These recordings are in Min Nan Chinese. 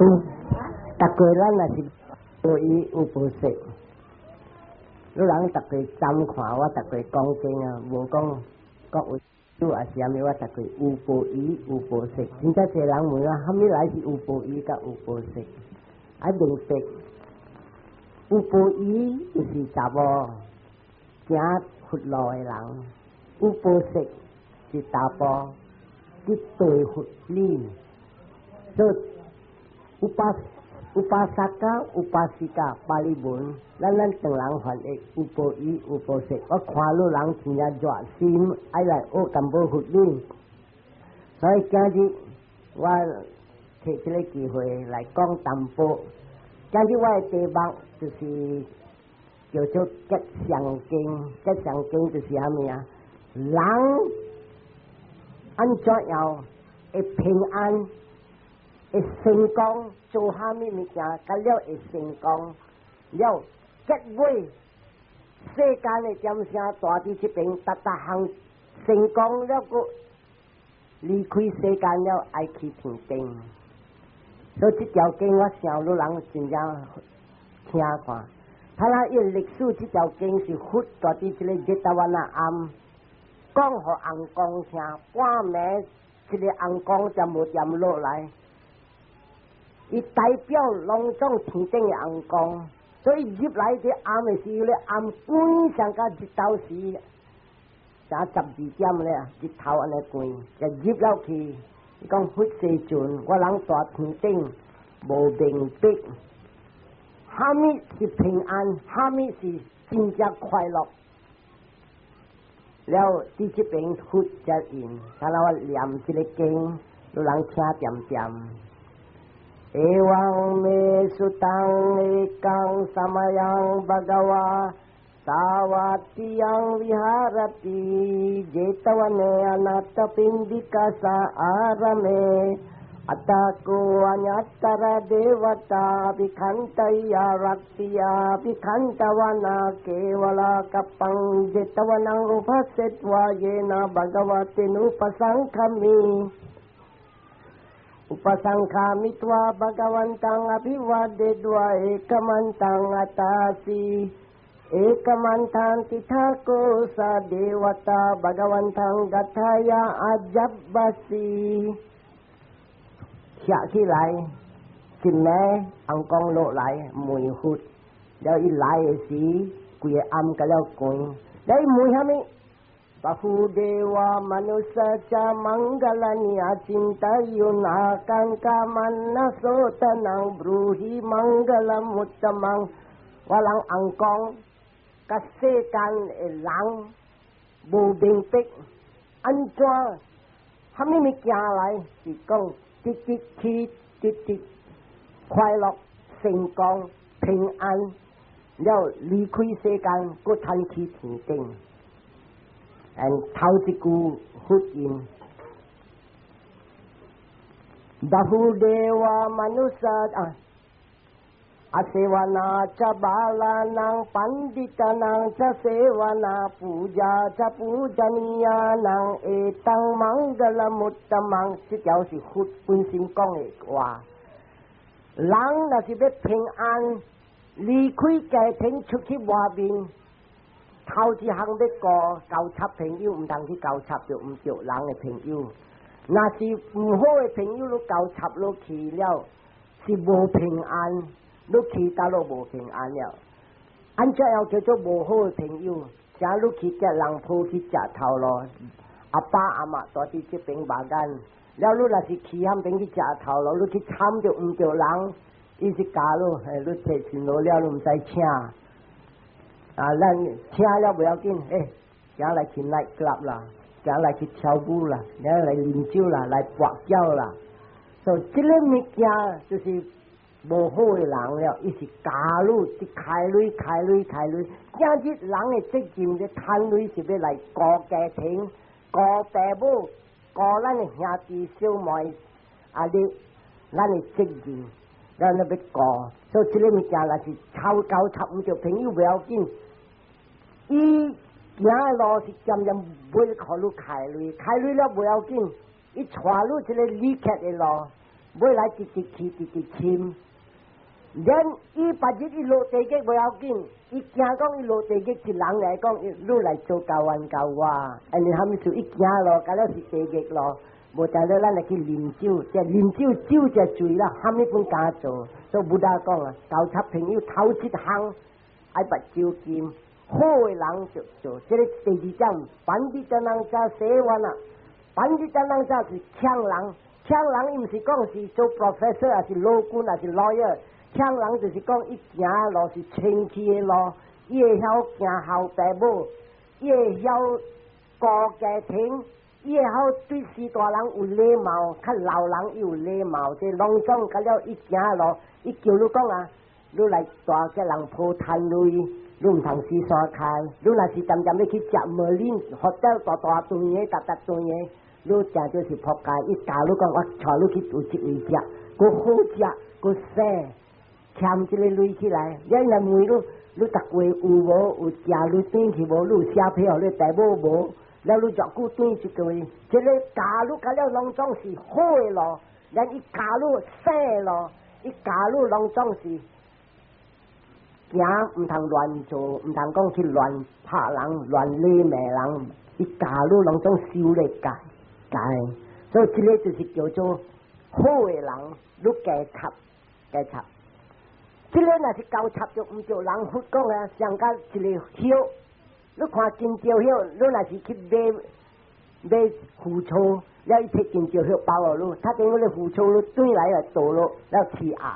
逐個咱若是無疑有報識，你人逐個針看我，逐個講經啊，無講講有抑是啥物，我逐個有報疑有報識。真正濟人問我，啥物來是有報疑佮有報識？愛明白，有報疑就是查某行佛路的人，有報識是查埔佇對佛理，所以 upasaka upasika 巴利文，咱唐人翻譯有報疑有報識。我看你人真正熱心，愛來學淡薄佛理，所以今日我提這個機會來講淡薄。今日我的題目就是叫做吉祥經，吉祥經就是啥物啊？人按怎樣會平安？會成功，做啥物物件，佮了會成功，了結尾世間的點聲蹛佇這邊，逐逐項成功了，閣離開世間了，愛去天頂。所以這條經我想汝人真正聽看。他那伊歷史這條經是佛蹛佇這個 Jetavana 庵，講予尪公聽，半暝這個尪公才無恬落來。伊代表攏總天頂的尪公，所以入來這暗的時候咧，暗光上甲日頭時，才12點咧，日頭按呢光，就入了去。伊講佛世尊，我人蹛天頂無明白，啥物是平安，啥物是真正快樂。了佇這邊佛才應，他來我念這個經，汝人聽恬恬。エヴァンメスタンエカンサマヤンバガワサワティヤンビハラティジェタワネアナタピンディカサアラメアタコアニャタラデワタビカンタヤラクティヤビカンタワナケワラカパンジェタワナンウパセトワイェナバガワテヌパサンカミอุปสังขามิตวาภะวันตังอภิวาเดดวาเอกมันตังอัตาสีเอกมันทังติทาโกสาเดวตาภะวันตังกัทายาอาจับบัสี寫起來，一暝尪公落來問佛，了伊來的時，規个暗甲了關，了伊問啥物？バフデワマヌサチャマンガラニアチンタユナカンカマンナソタナンブルヒマンガラมุตตมัง我人尪公，佮世間的人無明白，按怎啥物物件來是講直直去直直快樂、成功、平安，了離開世間，閣通去天頂。嗯，頭一句佛應，バフデワマヌサ啊，阿セワナチャバラナンパンディタナンチャセワナプジャチャプジャニヤナンエタンマンガラมุตตมัง，這條是佛本身講的話。人若是欲平安，離開家庭出去外面。頭一項欲顧交插朋友，毋通去交插著毋著人的朋友。若是毋好的朋友，你交插落去了，是無平安。你去佗落無平安了。按怎樣叫做無好的朋友？像你去共人抱去食頭路，阿爸阿媽蹛佇這邊目眼，了你若是去遐邊去食頭路，你去參著毋著人，伊是教你，嘿，你提錢落了，你毋使請。啊，咱請了無要緊，欸，行來去 night club 啦，行來去跳舞啦，行來啉酒啦，來跋筊啦。所以這個物件就是無好的人了，伊是教你佇開鐳、開鐳、開鐳。今日人的責任咧，趁鐳是欲來顧家庭、顧爸母、顧咱的兄弟小妹，啊，你咱的責任，咱咧欲顧。所以這個物件若是超交插毋著朋友無要緊。伊行的路是漸漸袂予你開鐳，開鐳了無要緊，伊帶你這個離開的路，尾來直直去，直直深。連伊別日伊落地獄無要緊，伊驚講伊落地獄一人來講，你來做交冤交我，按呢蝦米事？伊驚咯，甲了是地獄咯。無定了，咱來去啉酒，這啉酒酒就醉啦，蝦米本敢做？所以 Buddha 講啊，交插朋友頭一項愛捌酒金，好的人就做。這個第二點，panditānañca sevanā，panditānañca 是強人，強人伊毋是講是做 professor，還是老君，還是 lawyer。強人就是講伊行路是清氣的路，伊會曉行後爸母，伊會曉顧家庭，伊會曉對序大人有禮貌，較老人有禮貌。這攏總甲了伊行路，伊叫你講啊，你來大家人鋪攤鐳，你毋通四山開。你若是漸漸欲去食 Merlin hotel 大大頓的，逐逐頓的，你誠就是仆街。伊教你講，我帶你去有一位食，閣好食，閣省。欠這個鐳起來，你若問你，你逐月有無有食你轉去無？你有寫票予你爸母無？了你偌久轉一個月？這個教你甲了攏總是好的路，咱伊教你省的路，伊教你攏總是行，毋通亂做，毋通講去亂拍人、亂禮罵人。伊教你攏總修咧教教，所以這個就是叫做好的人，你加插加插。這個若是交插著毋著人，佛講啊，上甲一個葉，你看香蕉葉，你若是去買買腐草，了伊摕香蕉葉包予你，他等於咧腐草你轉來來倒落，了飼鴨。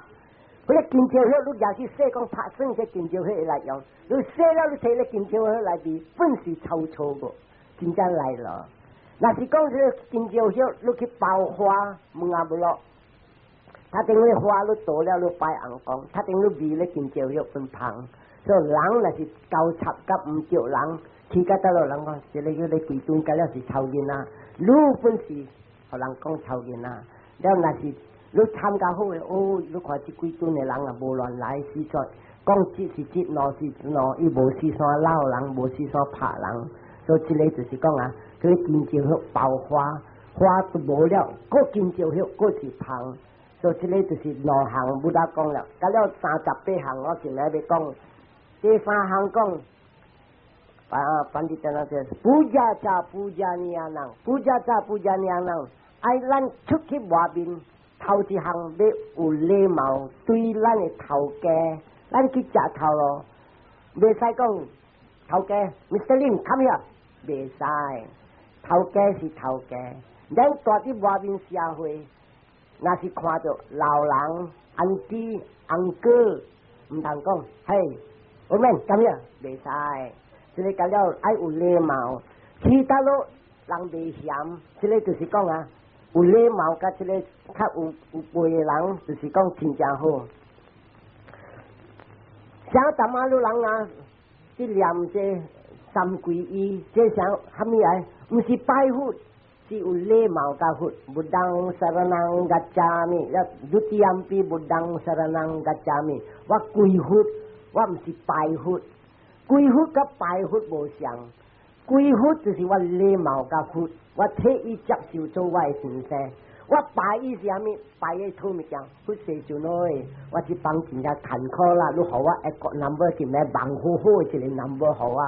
彼個香蕉葉你舉去洗講拍算，這香蕉葉會來用，你洗了你摕咧香蕉葉內面本是臭臭無，真正來咯。若是講這個香蕉葉你去包花，問啊無落。他等於花你倒了，你拜尪公，他等於味咧香蕉葉分芳。所以人若是交插佮毋著人，去到倒落人講，這個叫咧規頓甲了是臭囡仔，你本是予人講臭囡仔。了若是你參加好的，哦，你看這幾頓的人啊，無亂來，實在講直是直，喏是喏，伊無四山鬧人，無四山拍人。所以這個就是講啊，這個香蕉葉包花，花都無了，閣香蕉葉閣是芳。所以這個就是兩項，Buddha 講了，甲了38項，我現在欲講。第三項講，啊，panditā 這 pūjā ca pūjanīyānaṁ，pūjā ca pūjanīyānaṁ，愛咱出去外面，頭一項欲有禮貌，對咱的頭家，咱去食頭路，袂使講頭家，Mr. Lim，come here，袂使，頭家是頭家，咱蹛佇外面社會。若是看著老人、auntie、uncle，毋通講，嘿，我們咁樣袂使，這個甲了愛有禮貌。其他咯人袂嫌，這個就是講啊，有禮貌佮這個較有有輩的人，就是講真正好。像淡仔路人啊，去念這三皈依，這啥蝦米來？毋是拜佛。是有禮貌佮佛，Buddhaṃ saraṇaṃ gacchāmi，了 dutiyampi Buddhaṃ saraṇaṃ gacchāmi。我皈佛，我毋是拜佛，皈佛佮拜佛無相。皈佛就是我禮貌佮佛，我替伊接受做我的先生。我拜伊是啥物？拜伊討物件，佛世尊哎，我這幫真正艱苦啦，你予我一個 number 是咩？忙好好的一個 number 予我，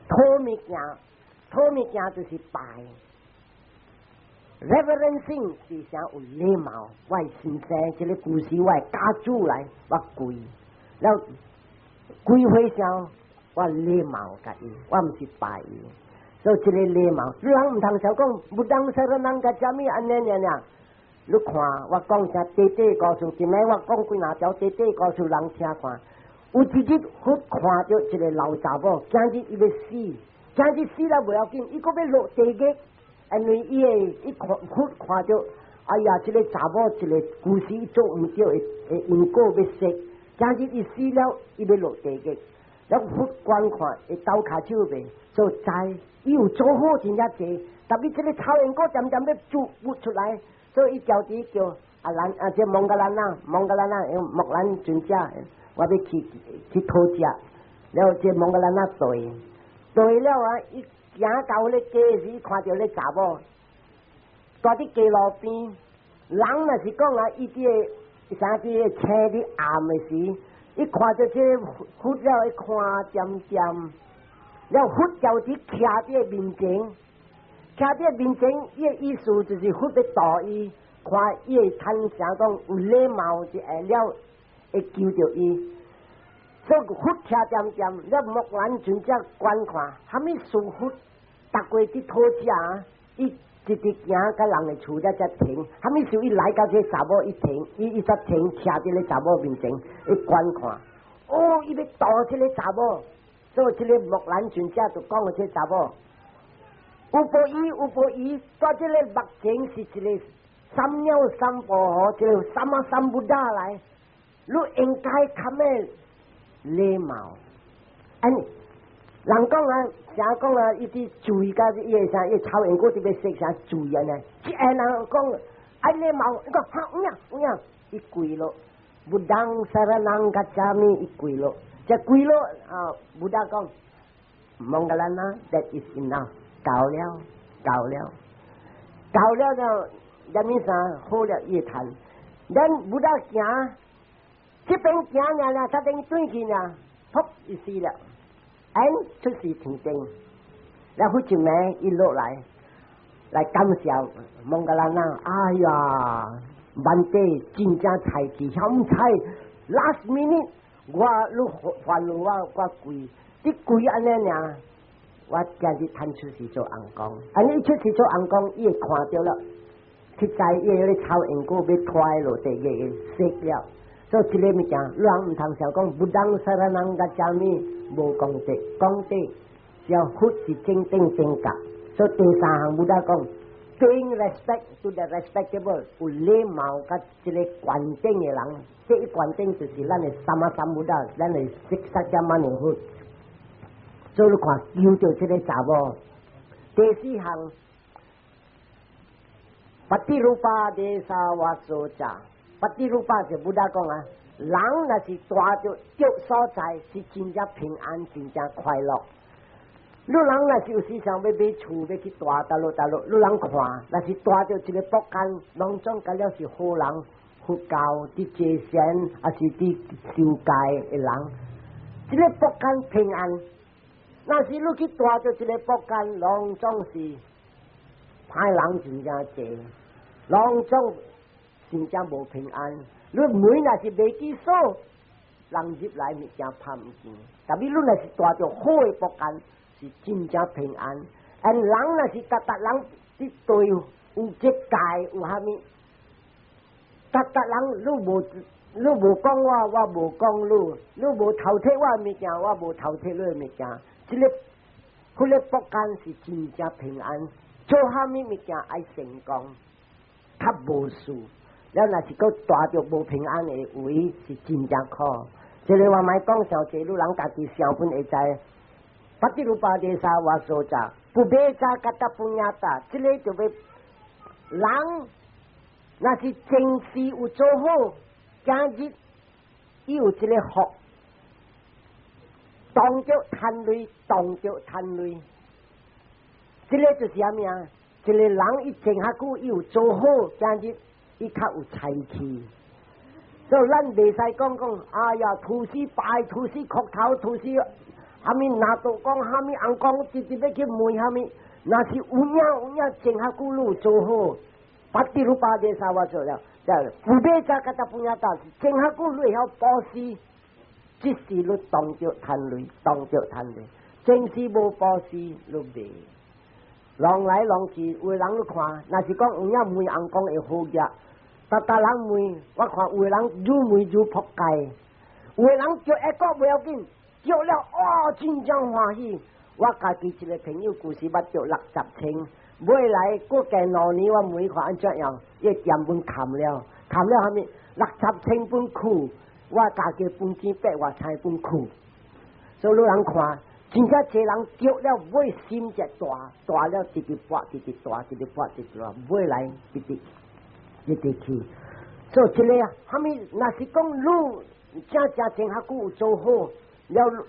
討物件，討物件就是拜。Reverencing 是啥有禮貌，我的先生，這個故事我的家主來，我跪，了跪回上，我禮貌共伊，我毋是拜伊，所以這個禮貌，你人毋通想講，Buddhaṃ saraṇaṃ gacchāmi 按呢爾爾。你看我講啥短短故事，今暝我講幾若條短短故事，人聽看。有一日，佛看著一個老查某，今日伊欲死，今日死了無要緊，伊閣欲落地獄。因為伊會伊看佛看著，哎呀，這個查某一個故事做毋對的的因果欲說，今日伊死了，伊欲落地獄。了佛觀看，會抖跤手袂？做知，伊有做好真正濟，特別這個臭因果漸漸欲煮不出來，所以伊叫佇叫阿蘭啊，這摩訶蘭啊，摩訶蘭啊，用木蘭尊者，我欲去去討食，了這摩訶蘭啊對，對了啊，伊行到咧街時，看著咧查某，蹛佇街路邊，人若是講啊，伊佇個啥佇個車佇暗的時，伊看著這個佛了，伊看恬恬，了佛就佇徛佇個面前，徛佇個面前，伊的意思就是佛欲度伊，看伊會坦誠講有禮貌就會了，會救著伊。所以佛徛恬恬，了目蘭尊者觀看，蝦米事佛逐過佇討食，伊直直行到人的厝了才停。蝦米時伊來到這查某伊停，伊才停徛佇咧查某面前，伊觀看。哦，伊欲度這个查某，所以這个目蘭尊者就講予這查某，有無伊有無伊，蹛這个目前是一个三藐三菩提，一個薩瑪三菩薩來，你應該較咩禮貌？按人講啊，成講啊，伊佇注意甲伊個啥，伊草原果特別說啥注意安尼。一個人講愛禮貌，伊講哈有影有影，伊跪落，Buddhaṃ saraṇaṃ gacchāmi，伊跪落，這跪落啊，Buddha 講，Moggallāna，that is enough，夠了，夠了，夠了就啥物啥好了，伊會趁。咱 Buddha 行，這邊行爾爾，才等轉去爾，噗，伊死了。哎，出世天頂，然後一暝伊落來，來感謝蒙哥拉那，哎呀，萬地真正菜氣，險彩，last minute，我你還我我跪，你跪按呢爾，我今日趁出世做尪公，按呢伊出世做尪公，伊會看著了，去知伊咧草因果欲拖落地獄死了。所以這个物件，人毋通想講，Buddhaṃ saraṇaṃ gacchāmi 無功德，功德只要佛是正等正覺。所以第三項 Buddha 講，paying respect to the respectable，有禮貌佮這个懸頂的人，這一懸頂就是咱的薩瑪三菩薩，咱的釋迦牟尼佛。所以你看，救著這个查某。第四項，patirūpa deśa vāso ca。 Patirūpa 是 Buddha 講啊，人若是蹛著著所在，是真正平安，真正快樂。你人若是有時想欲買厝，欲去蹛佗落佗落，你人看，若是蹛著一个木間，攏總甲了是好人，佛教佇坐禪，抑是佇修戒的人，這个木間平安。若是你去蹛著一个木間，攏總是歹人真正濟，攏總真正無平安。你門若是袂記鎖，人入來物件拍毋見。但是你若是蹛著好的木間，是真正平安。啊，人若是逐逐人佇對有這戒有蝦米，逐逐人你無講我，我無講你，你無偷提我物件，我無偷提你的物件。這个彼个木間是真正平安，做蝦米物件愛成功，較無事。了若是閣蹛著無平安的位，是真正苦。這个我莫講傷濟，你人家己想本會知。Patirūpa deśa vāso ca，pubbeccagatā puññatā，這个就欲人若是前世有做好，今日伊有這个福，當著趁鐳，當著趁鐳，這个就是啥物啊？一个人伊前較久伊有做好，今日伊較有財氣。所以咱袂使講講，哎呀，屠死拜，屠死磕頭，屠死蝦米拿刀講，蝦米尪公，直直欲去問蝦米。若是有影有影，前較久你有做好，patirūpa deśa vāso 了，就 pubbeccagatā puññatā，前較久你會曉布施，這時你當著趁鐳，當著趁鐳，前世無布施，你袂。浪來浪去，有的人你看，若是講有影問尪公會好額，逐逐人問，我看有的人愈問愈撲街，有的人著一個袂要緊，著了哦，真正歡喜。我家己一個朋友，舊時捌著60千，尾來過加2年，我問伊看按怎樣，伊店本砍了，砍了蝦米？六十千本庫，我家己本錢百外千本庫，所以你人看，真正濟人著了尾心就大，大了直直跋，直直大，直直跋，直直大，尾來直直直直去。所以這个啊，蝦米？若是講你正正前較久有做好，了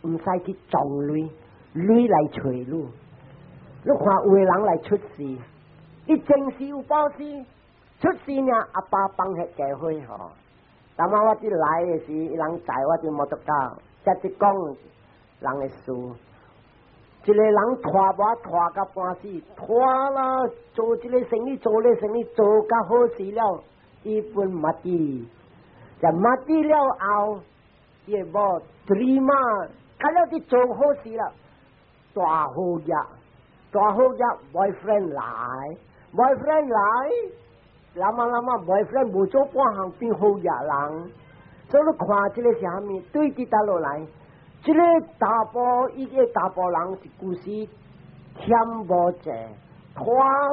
毋使去撞鐳，鐳來揣你。你看有的人來出世，伊前世有布施，出世呢，阿爸放彼家伙吼。當晚我佇來的時，伊人載我佇摩托車，才佇講人的事。一個人拖我拖到半死，拖啦做這个生意，做那个生意，做甲好勢了，伊本沒佇，就沒佇了後，伊的某對嘛，較了佇做好事了，大好業，大好業，boyfriend 來，boyfriend 來，那麼那麼 boyfriend 無做半項變好業人，所以你看這個是啥物？對佇佗落來。這个查埔，伊个查埔人是舊時欠無濟，拖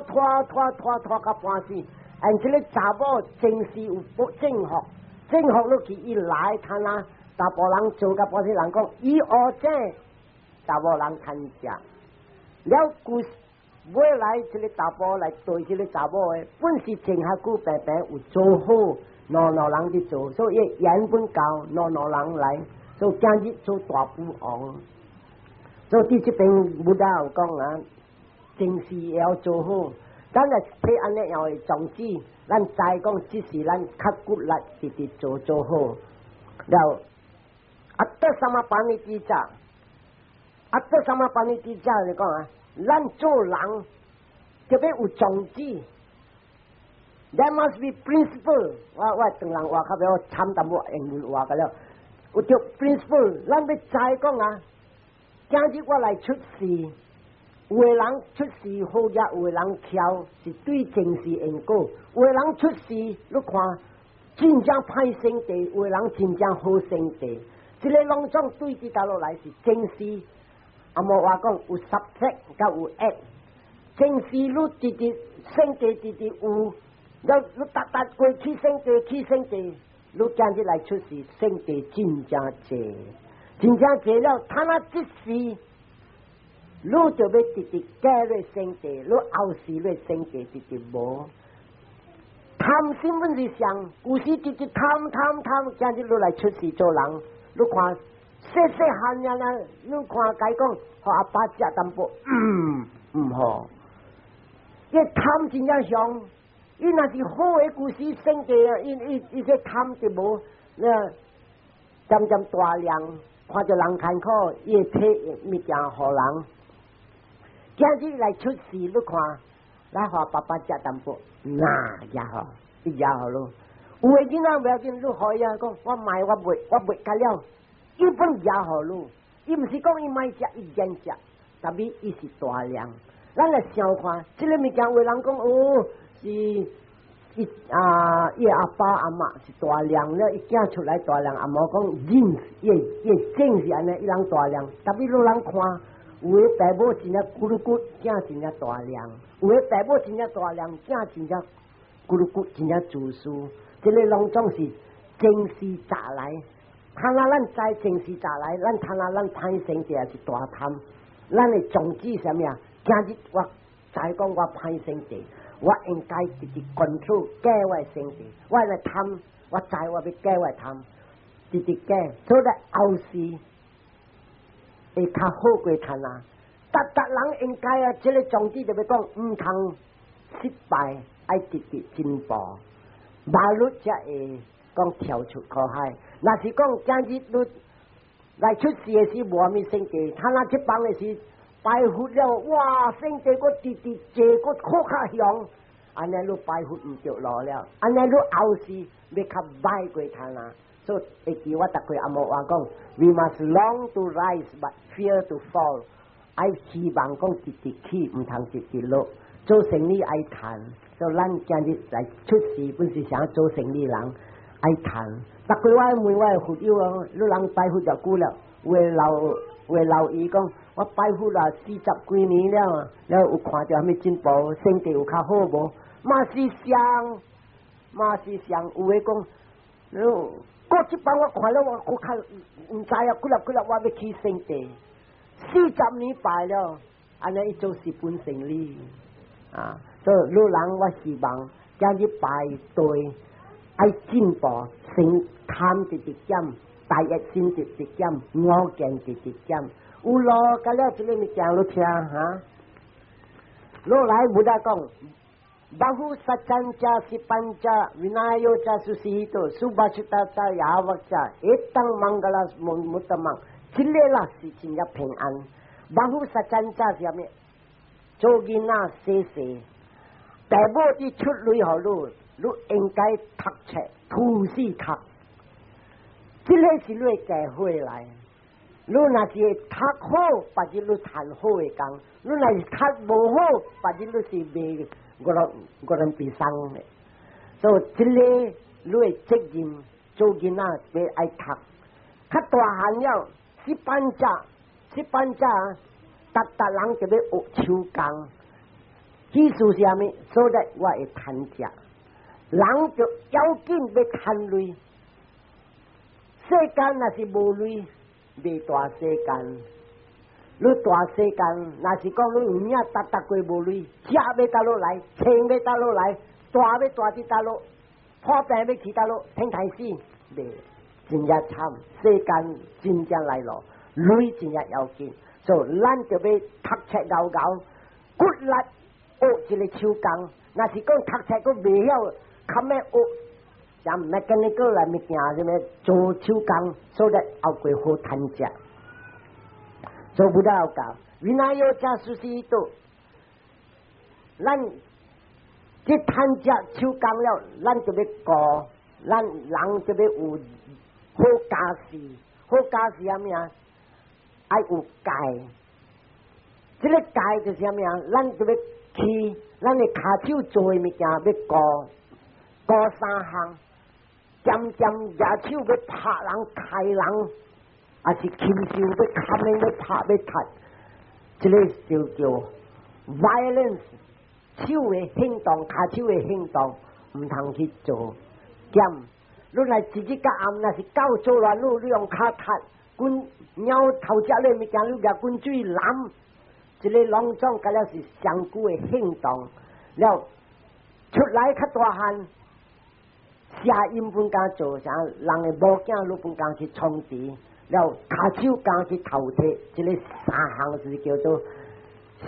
拖拖拖拖到半死。按這个查某前世有報正福，正福落去伊來，他那查埔人做到半死，人講伊學這查某人趁食。了舊尾來這个查埔來對這个查某的，本是前較久平平有做好，兩兩人佇做，所以緣分夠，兩兩人來。所以今日做大富翁，所以佇這邊 Buddha 有講啊，前世要做好，咱若睇按呢樣的種子，咱知講這是咱較骨力，直直做做好。了，阿德薩瑪巴尼蒂者，阿德薩瑪巴尼蒂者就講啊，咱做人特別有宗旨，There must be principle。我唐人話較比較慘淡薄，英文話個了。有著 principle，咱欲知講啊，今日我來出世，有的人出世好額，有的人巧，是對前世因果。有的人出世，你看真正歹生地，有的人真正好生地。這个攏總對佇佗落來是前世，啊無話講有 subject 佮有 act。前世你直直生地直直有，你你逐逐過去生地去生地。你今日來出世，生地真正濟，真正濟了，他那這世，你就欲直直改咧生地，你後世咧生地直直無。貪心本是上，有時直直貪貪貪，今日你來出世做人，你看細細漢爾啦，你看該講，予阿爸食淡薄，毋好，伊貪真正凶。伊若是好的故事生地啊，伊伊伊這貪就無，那漸漸大量，看著人艱苦，伊會提物件予人。今日來出世，你看，來予爸爸食淡薄，那也好，伊也好咯。有的囡仔無要緊，你予伊啊講，我賣我賣我賣較了，伊本也予你，伊毋是講伊莫食，伊免食，但是伊是大量。咱來想看，這个物件有的人講哦，是伊啊，伊阿爸阿媽是大量了，伊囝出來大量，阿無講人，伊伊正是按呢，伊人大量。特別老人看，有的爸母真正骨碌骨，囝真正大量；有的爸母真正大量，囝真正骨碌骨，真正自私。這个攏總是前世雜來，倘若咱知前世雜來，咱倘若咱歹生地是大貪，咱的宗旨啥物啊？今日我知講我歹生地。我應該直直 control 改我的生地，我來貪，我知我欲改我的貪，直直改，所以後世會較好過貪啊。逐逐人應該啊，這个宗旨就欲講，毋通失敗，愛直直進步，馬路才會講跳出苦海。若是講今日你來出世的時無啥物生地，他若這幫的時。拜佛了，哇！生地閣直直坐閣較較凶，按呢你拜佛毋著路了，按呢你後世欲較歹過他啦。所以會記我逐回阿無話講，We must long to rise but fear to fall。愛希望講直直起，毋通直直落。做生意愛趁，所以咱今日來出世，本是想做生意人愛趁。逐回我問我的佛友哦，你人拜佛就久了，有的老有的老伊講。我拜佛啦四十幾年了，了有看著啥物進步，身體有較好無？嘛是相，嘛是相，有的講，過這擺我看了我閣較毋知啊，幾粒幾粒我欲起生地，40年拜了，按呢伊做蝕本生意啊！所以老人我希望今日拜對，愛進步，先貪直直減，大業心直直減，我見直直減。有路，甲了這个物件你聽哈。落來 Buddha 講， Bahu saccanca sippanca vinayo ca susihito subhasita ca yavacca etam mangala muttamam，這个啦是真正平安。Bahu saccanca 是啥物？做囡仔細細，爸母佇出鐳予你，你應該讀冊，吐死讀。這个是你的機會來。你若是讀好，別日你賺好的工；你若是讀無好，別日你是袂五人五人比生的。所以這个你的責任，做囡仔要愛讀。較大漢了，sippanca， sippanca，逐逐人就欲學手工。意思是啥物？所以我會趁食，人就要緊欲趁鐳。世間若是無鐳，袂大世間。你大世間，若是講你有影逐逐過無鐳，食欲佗落來，穿欲佗落來，住欲住佇佗落，破病欲去佗落，天台死，袂真正慘。世間真正來咯，鐳真正要緊，所以咱就欲讀冊𠢕𠢕，骨力學一个手工。若是講讀冊閣袂曉，較欲學像 mechanical 來物件，啥物做手工，所以後過好趁食。做不到教，vinayo ca susihito，咱這趁食手工了，咱就欲顧，咱人就欲有好家室，好家室啥物啊？愛有戒，這个戒就是啥物啊？咱就欲起，咱的跤手做的物件欲顧，顧三項，漸漸舉手欲拍人、開人，還是禽獸欲砍人、欲拍欲踢，這个就叫 violence，手的行動、跤手的行動，毋通去做。減，你來一日到暗，若是狗做亂，你用跤踢，滾貓偷食你物件，你舉滾水淋，這个攏總敢若是上久的行動。了出來較大漢，邪淫本敢做啥，人的某囝你本敢去創治，了跤手敢去偷提，這个三項是叫做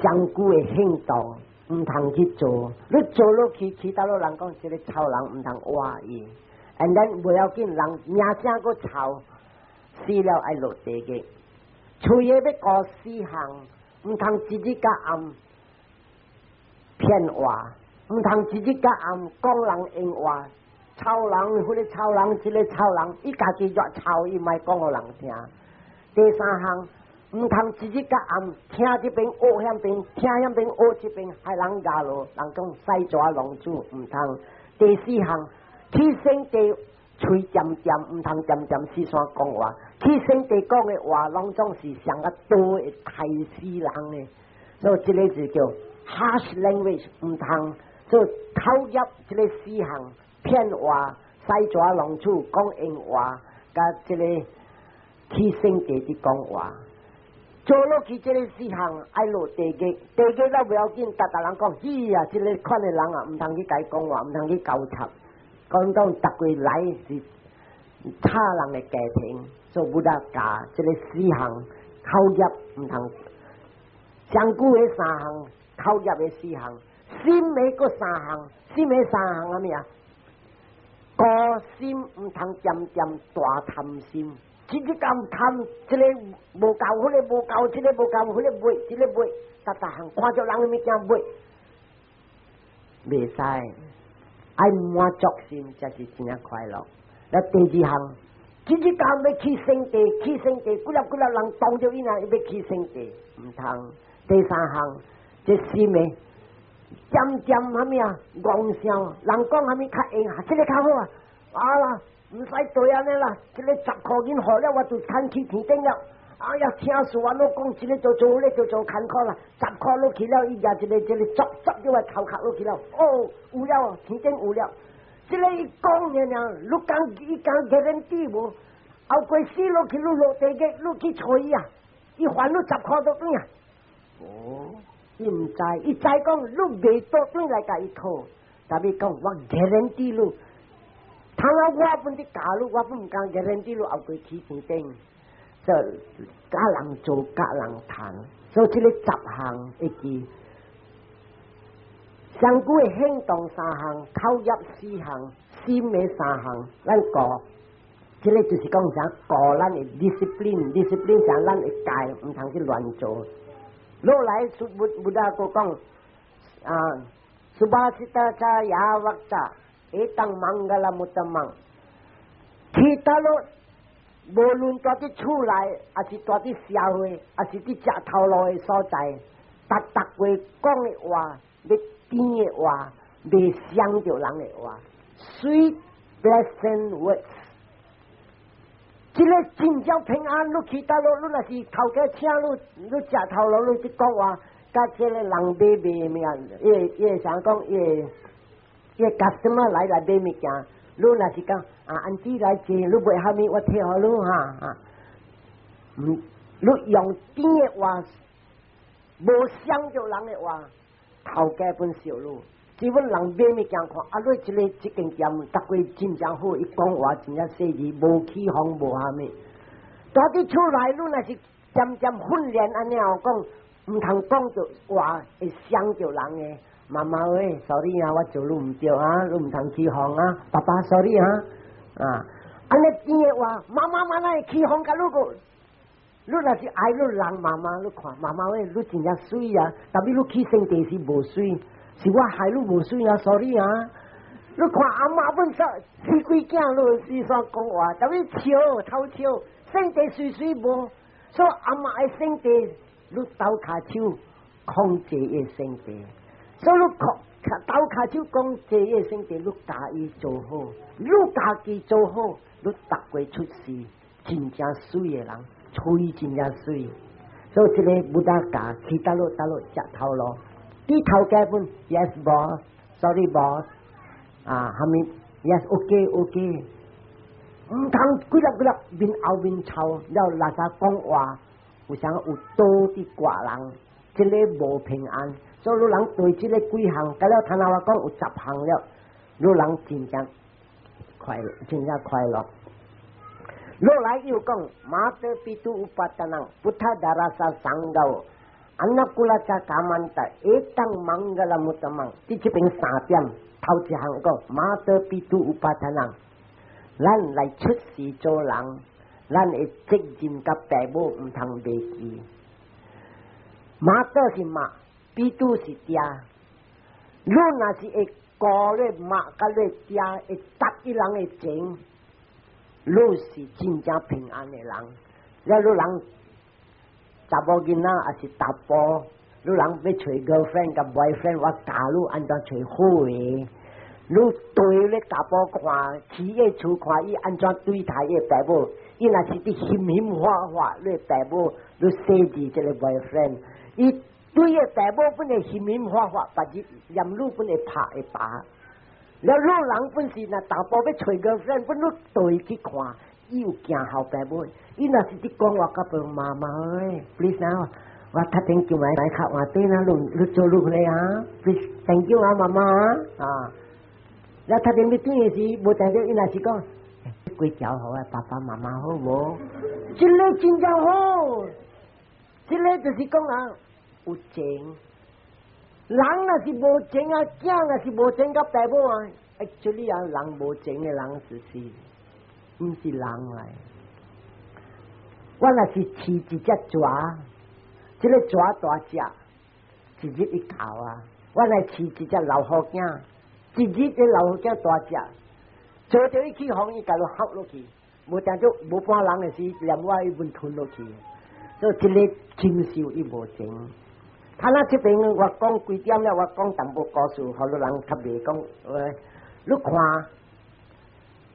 上久的行動，毋通去做。你做落去，其他老人講這个臭人毋通活伊。And then 無要緊，人名聲閣臭，死了愛落地獄。喙的欲顧四項，毋通一日到暗騙話，毋通一日到暗講人閒話，臭人，彼个臭人，這个臭人，伊家己若臭，伊莫講予人聽。第三項，毋通一日到暗聽這邊學遐邊，聽遐邊學這邊，害人咬落，人講屎蛇狼子，毋通。第四項，去聖地喙恬恬，毋通恬恬四散講話。去聖地講的話，攏總是像個刀會刣死人的，所以這个就叫 harsh language，毋通。所以口業這个四項，騙話、屎蛇狼子、講閒話，佮這个去聖地佇講話。做落去這个四項愛落地獄，地獄了無要緊，逐逐人講，咦啊，這个款的人啊，毋通去共伊講話，毋通去交插。講講逐個來是差人的家庭，所以 Buddha 教這个四項口業毋通，上久的三項，口業的四項，心的閣三項，心的三項啥物啊？高心毋通漸漸大貪心，一日咁貪，這个無夠，彼个無夠，這個無夠，彼個買，這个買，逐逐項看著人的物件買，袂使，愛滿足心才是真正快樂。那第二項，一日到欲去聖地，去聖地，幾粒幾粒人當著伊若欲去聖地，毋通。第三項，這心的漸漸啥物啊？戇笑，人講啥物較會，這个較好啊！啊啦，毋使對按呢啦，這个10箍銀予了，我就趁去天頂了。哎呀，聽說我攏講，這个做做，彼個做做艱苦啦，十箍落去了，伊舉一个這个抓抓住我頭殼落去了。哦，有了，天頂有了。這个伊講爾爾，你講伊講 guarantee 無？後過死落去，你落地獄，你去揣伊啊？伊還你十箍倒轉啊？哦，伊毋知，伊知講你袂倒轉來共伊討，但伊講我 guarantee 你，倘若我本佇教你，我本毋敢 guarantee 你後過去天頂。就佮人做，佮人談，所以這个十項會記。上古的行動三項，口業四項，心的三項，咱顧，這個就是講啥？顧咱的 discipline，discipline 啥？咱的戒，毋通去亂做。落來 Buddha 閣講啊，subhasita ca ya vacca，etaṃ maṅgalamuttamaṃ，去佗落，無論蹛佇厝內，抑是蹛佇社會，抑是佇食頭路的所在，逐逐話講的話，欲甜的話，袂傷著人的話，sweet pleasant words。這個真正平安，你去佗落，你若是頭家請你，你食頭路，你佇講話，佮這個人買賣物件，伊會啥講？伊會 customer 來來買物件，你若是講啊，auntie 來坐，你買啥物，我提予你哈哈。嗯，你用甜的話，無傷著人的話，頭家本笑你。只阮人買物件看，啊，你這個這間店，逐個真正好，伊講話真正細膩，無起風，無蝦米。蹛佇厝內，你若是漸漸訓練按呢講，毋通講著話會傷著人的。媽媽喂，sorry 啊，我做你毋對啊，你毋通起風啊。爸爸，sorry 啊，啊，按呢甜的話，媽媽媽會起風共你個。你若是愛你人媽媽，你看媽媽喂，你真正媠啊，但是你去生地時無媠。是我害你無媠啊，sorry 啊！你看阿媽本說生幾囝，你是煞講話，但是笑偷笑，性地媠媠無，所以阿媽的性地，你鬥跤手控制伊性地，所以你控鬥跤手控制伊性地，你教伊做好，你家己做好，你逐個出世真正媠的人，喙真正媠，所以這個 Buddha 教去佗落佗落食頭路。啲頭家本 yes boss，sorry boss，啊，蝦米 yes ok ok，毋通幾粒幾粒面後面臭，了垃圾講話，有啥有刀佇割人，這個無平安。所以你人對這個幾項，佮了頭先我講有十項了，你人真正快樂，真正快樂。落來又講，mātā pitu upatthānaṃ puttha-dārassa saṅgaho anukūla ca kammanta etaṃ maṅgalamuttamaṃ，這這邊三點，頭一項講mātā pitu upatthānaṃ，咱來出世做人，咱的責任佮父母毋通袂記。mātā 是媽，pitu 是爹，你若是會顧咧媽佮咧爹，會答伊人的情，你是真正平安的人。了你人查某囡仔抑是查埔，你人欲揣 girlfriend 佮 boyfriend，我教你按怎揣好的。你對咧查埔看，去伊厝看伊按怎對待伊爸母，伊若是佇欣欣發發，你爸母你細緻這個 boyfriend，伊對伊爸母本來欣欣發發，別日嫌你本會拍會打。了你人本是若查埔欲揣 girlfriend，本你對去看，伊有行孝爸母。伊若是佇講話佮媽媽喂，please 啊，我讀頂叫來來較晚啲啦，你你做你來啊，please thank you 啊，媽媽啊。了讀頂欲轉的時，無定著伊若是講，規條好啊，爸爸媽媽好無？這個真正好，這個就是講啊，有情。人若是無情啊，囝若是無情佮爸母啊，actually 啊，人無情的人就是毋是人來。我若是飼一隻蛇，這個蛇大隻，一日一頭啊。我來飼一隻老虎囝，一日這老虎囝大隻，做著伊起風，伊共你吼落去，無定做無半人的時，連我伊本吞落去。所以這個禽獸伊無情。他那這邊我講幾點了，我講淡薄故事，予你人較袂講。喂，你看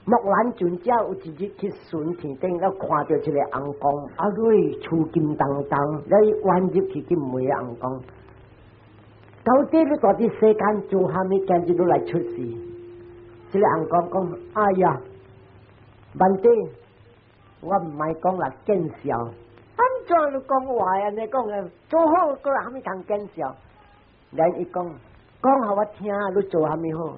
木蘭尊者有一日去巡天頂，了看著一個尪公，啊，你厝金當當，了伊彎入去去問尪公，到底你蹛佇世間做啥物？今日你來出世？這個尪公講：哎呀，bhante，我毋愛講啦，見笑。按怎你講話啊？你講啊，做好閣有啥物通見笑？來伊講，講予我聽，你做啥物好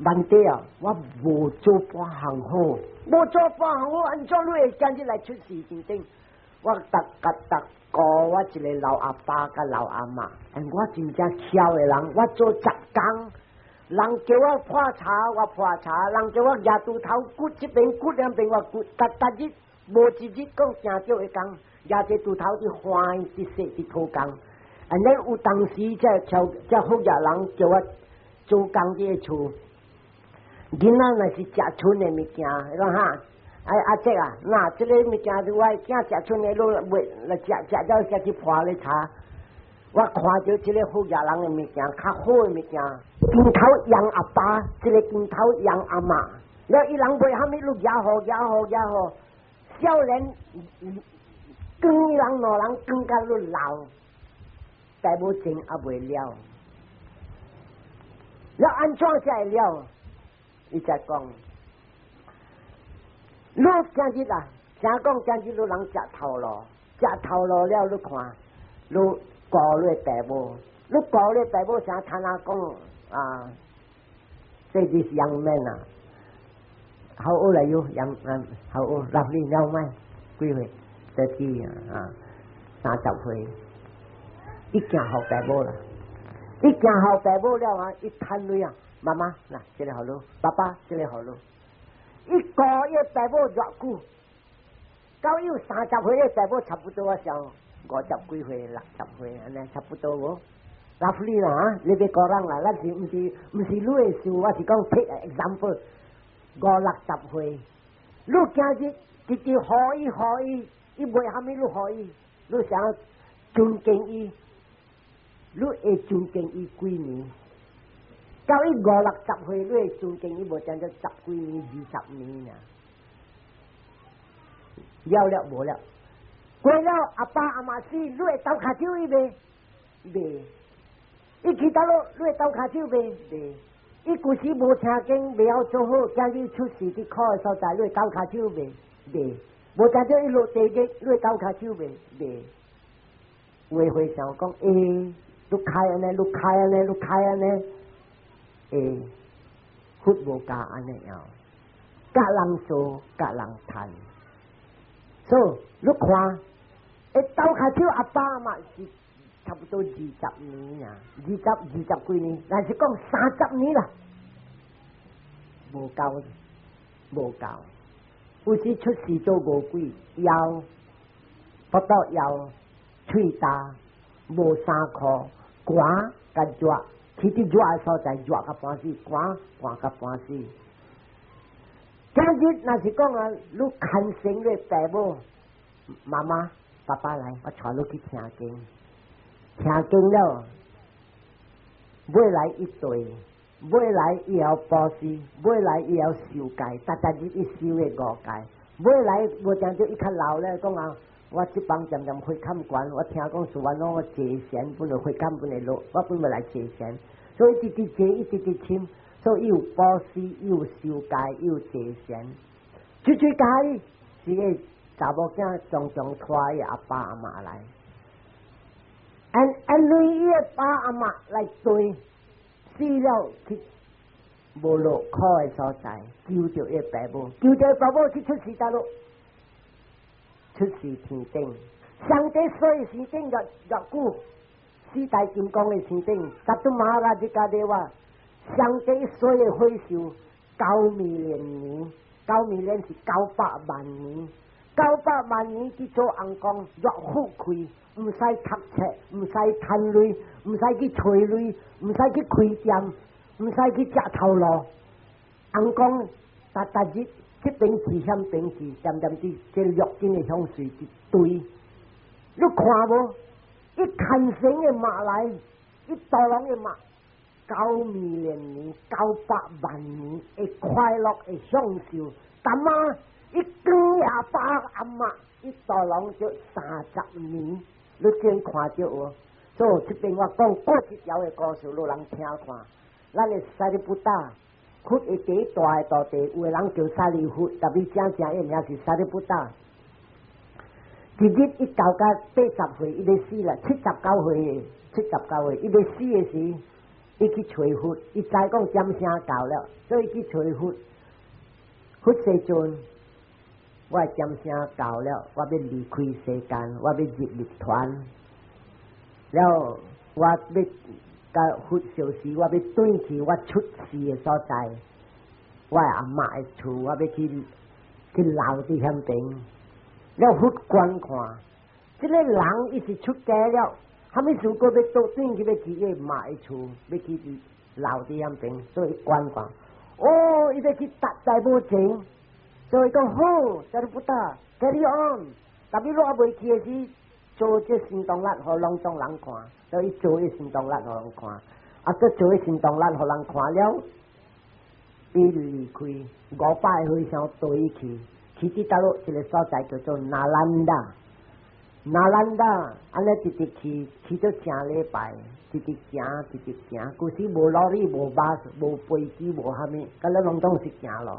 ？bhante 啊，我無做半項好，無做半項好，按怎你會今日來出世天頂？我逐逐逐顧我一个老阿爸佮老阿嬤，我真正巧的人，我做雜工，人叫我破柴，我破柴；人叫我舉鋤頭掘這邊掘兩邊，我掘。逐逐日無一日講誠少的工，舉這鋤頭佇歡佇踅佇討工。按呢有當時這超這福業人叫我做工佇个厝，囡仔若是食賰的物件，伊講哈，哎阿叔啊，那這個物件是我的囝食賰的，你袂來食食了才去破咧查。我看著這个福業人的物件，較好的物件，鏡頭養阿爸，這個鏡頭養阿嬤，了伊人袂蝦米，你舉好舉好舉好，少年管伊人兩人管甲你老，爸母情猶未了，了按怎才會了？伊才講，你今日啊，聽講今日你人食頭路，食頭路了，你看，你顧你爸母，你顧你爸母啥？聽人講啊，這是 young man 啊，How old are you? Young, how old? Roughly 了嗎？幾歲？30 啊，30歲。伊行予爸母啦，伊行予爸母了啊，伊趁鐳啊，媽媽，嗱，這个予你，爸爸，這个予你。伊顧伊爸母偌久？到伊有30歲，伊爸母差不多我想50幾歲、60歲，按呢差不多無？Roughly 啦，你別講人啦，咱是毋是毋是你的事，我是講 take example，五六十歲，你今日直直予伊予伊，伊袂蝦米你予伊，你想尊敬伊，你會尊敬伊幾年？到伊五六十歲，你會尊敬伊無？將做十幾年、20年啊！了了無了，過了阿爸阿媽死，你會鬥跤手伊袂？袂。伊去佗落，你會鬥跤手袂？袂。伊舊時無聽經，袂曉做好，今日出事佇苦的所在，你會鬥跤手袂？袂。無聽著伊落地獄，你會鬥跤手袂？袂。有的和尚講，欸，你開按呢，你開按呢，你開按呢，欸，佛無教按呢樣，教人做，教人趁。所以你看，會鬥跤手阿爸阿媽是差不多二十年啊，二十20幾年，但是講30年啦，無夠，無夠。有時出世做餓鬼，枵，腹肚枵，喙焦，無衫褲，寒佮熱，去佇熱的所在熱甲半死，寒寒甲半死。今日若是講啊，你牽成你爸母、媽媽、爸爸來，我帶你去聽經，聽經了，尾來伊對，尾來伊會布施，尾來伊會受戒，逐逐日伊受的五戒，尾來無定著伊較老咧，講啊，我這幫漸漸血坎懸，我聽講是原來我坐禪本來血坎本會落，我本欲來坐禪，所以一直坐，一直直深，所以伊有布施，伊有受戒，伊有坐禪，最最介是個查某囝常常帶伊阿爸阿媽來，按因伊的爸阿媽來對死了去無落苦的所在，救著伊爸母，救著爸母去出世佗落？出世天頂，上帝所以天頂偌偌久，四大金剛的天頂，Catummaharajika deva，上帝所有歲壽9 million 年，9 million 是900萬年，900萬年去做尪公，偌富貴，毋使讀冊，毋使趁鐳，毋使去揣鐳，毋使去開店，毋使去食頭路，尪公逐逐日。這邊去，遐邊去，漸漸佇這六根的香水一堆，你看無？伊牽成的馬來，伊大人的馬，9 million 年，900萬年的快樂的享受。但嘛，伊管阿爸阿媽，伊大人就30年，你先看著無？所以這邊我講過一條的故事，予人聽看。咱的舍利弗達。佛的第一大的徒弟，有的人叫舍利弗，特別正正伊名是舍利弗達。一日伊到甲80歲，伊欲死啦，79歲，79歲，伊欲死的時，伊去揣佛，伊知講點聲到了，所以去揣佛。佛世尊，我點聲到了，我欲離開世間，我欲入涅槃。了，我欲共佛相時，我欲轉去我出世的所在，我阿嬤的厝，我欲去留佇遐邊。了佛觀看，這个人伊是出家了，啥物事閣欲倒轉去欲去伊媽的厝，欲去留佇遐邊，所以觀看。哦，伊欲去達大無前，所以講好，Sariputta，carry on。特別我未去的時，做這神動力，予攏總人看，所以做這神動力予人看。啊，這做這神動力予人看了，伊離開500個和尚對去，去佇佗落一个所在叫做那蘭達。那蘭達，按呢直直去，去咗成禮拜，直直行，直直行。舊時無羅里，無巴士，無飛機，無蝦米，敢若攏總是行路。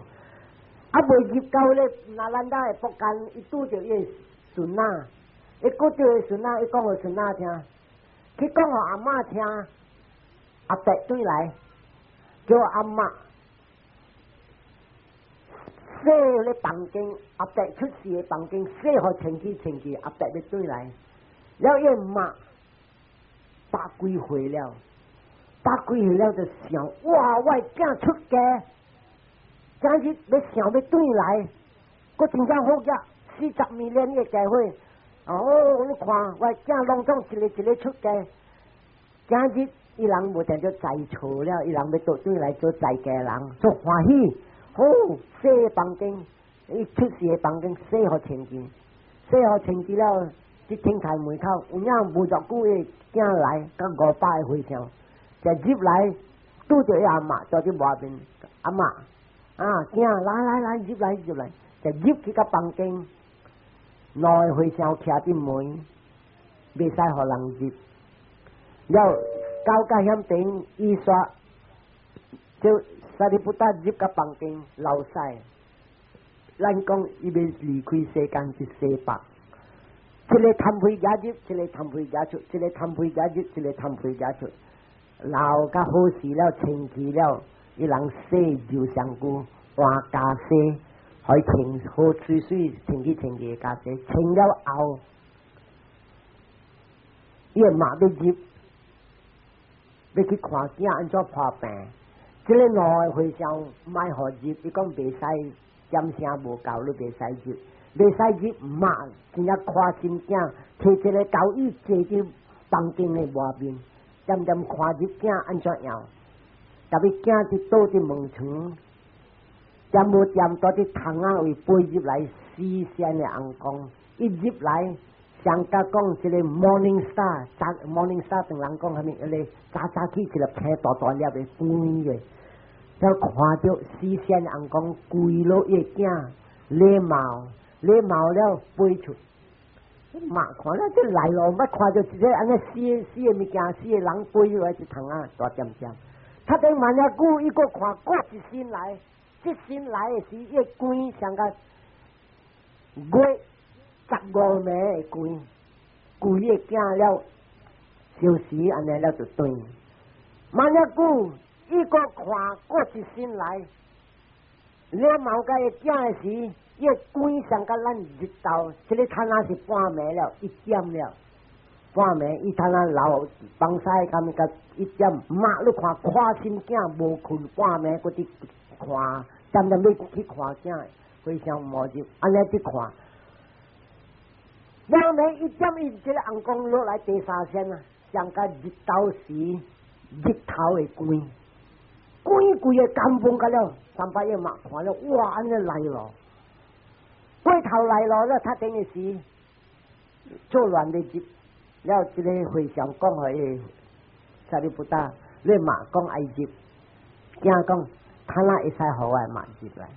啊，未入到咧那蘭達的福間，伊拄著伊的孫仔，伊拄著伊孫仔，伊講予孫仔聽，去講予阿嬤聽，阿伯轉來，叫阿嬤洗咧房間，阿伯出世的房間洗予清氣清氣，阿伯欲轉來，了伊媽百幾歲了，百幾歲了就想，哇！我的囝出家，今日欲想欲轉來，閣真正好額，40年的機會，哦，你看我的囝攏總一个一个出家，今日伊人無定做在厝了，伊人欲倒轉來做在家人，足歡喜。好，洗房間，伊出世的房間洗予清淨，洗予清淨了，去天開門口，有影無偌久，伊囝來，佮500個和尚，就入來，拄著伊阿嬤坐佇外面，阿嬤，啊，囝來來來入來入來，就入去個房間，兩個和尚徛佇門，袂使予人入，了到甲遐邊，伊煞就 Sariputta 入個房間流屎，咱講伊欲離開世間是四百，一个痰皮夾入，一个痰皮夾出，一个痰皮夾入，一个痰皮夾出，流甲好勢了，清氣了，伊人洗就上久換袈裟，予伊穿好水水，清氣清氣的袈裟，穿了後，伊嘛欲入，欲去看囝按怎破病。這个兩个和尚莫予入，伊講袂使，點聲無夠，你袂使入，袂使入嘛，真正看心囝，提一个交椅坐佇房間的外面，點點看入囝按怎樣，特別囝佇倒佇門床，點無點蹛佇窗仔位飛入來四線的紅光，一入來，上甲講這个 morning star，早 morning star 唐人講啥物？彼个早早起一粒星大大粒的光的。才看著四線紅光跪落伊囝禮貌，禮貌了飛出，嘛看了這來咯，捌看著一个按呢死死的物件，死的人飛入來一窗仔大點點。他等慢仔久，伊閣看閣一身來，這身來的時，伊光像個月15暝的光，規个囝了，消時按呢了就斷。慢仔久，伊閣看閣一身來，了毛共伊囝的時，伊個光像甲咱日頭，這个剎那是半暝了，一點了，半暝伊剎那流放屎咁個一點，媽你看看心囝無睏半暝，閣佇看，點點欲去看囝，非常無入，按呢佇看。半暝一點，伊這个紅光落來第三線啊，像甲日頭時日頭的光。規規个感風個了，三百億嘛看了，哇！按呢來咯，過頭來咯，了他等於是做亂的入，了這个和尚講予伊 Sariputta，你媽講愛入，驚講他哪會使予我媽入來？